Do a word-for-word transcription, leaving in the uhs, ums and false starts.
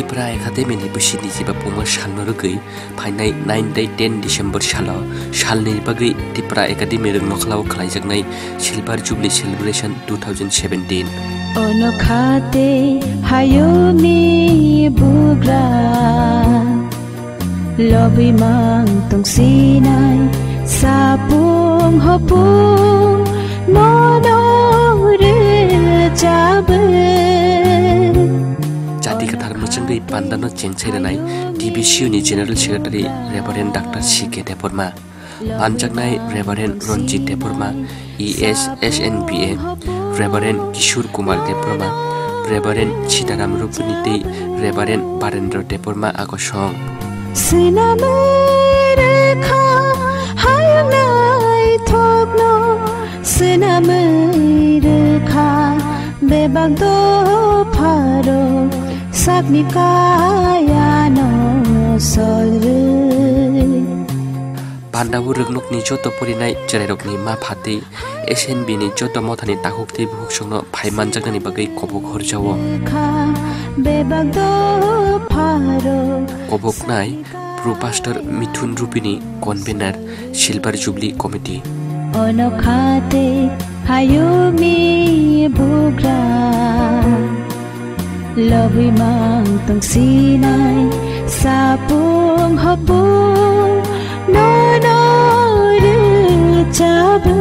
Tipra Academy ni bisini jiba pungma salno rwgwi phainai nine tei ten December salo salni bagwi Tipra Academy rwngmokhlao khlaijaknai Silver Jubilee Celebration two thousand seventeen. Ono khate hayungni bugra lobwi mang tongsinai sapung hopung nono rwchabe. Jati kwthar mwchwngwi pandano chengchai rwnai T B C U ni General Secretary Reverend Doctor C K Debbarma, manjaknai Reverend Ranjit Debbarma, E S S N B A, Reverend Kishore Kumar Debbarma, Reverend Sitaram Rupini tei Reverend Barendra Debbarma agosong. Swnamwi rwkha hayung naithokno, swnamwi rwkha bebak dopharo sakni kayano solrwi. Pandao rwknokni joto porinai chwrairokni ma phatwi S N B ni joto mothani takhuk tei bukhuksongno phai manjaknani bagwi kobok horjao. Kha bebak dopharo. Koboknai Pro Pastor Mithun Rupini, Convener, Silver Jubilee Committee. Ono khate hayungni bugra lobwi mang tongsinai sapung hopung nono rwchabe.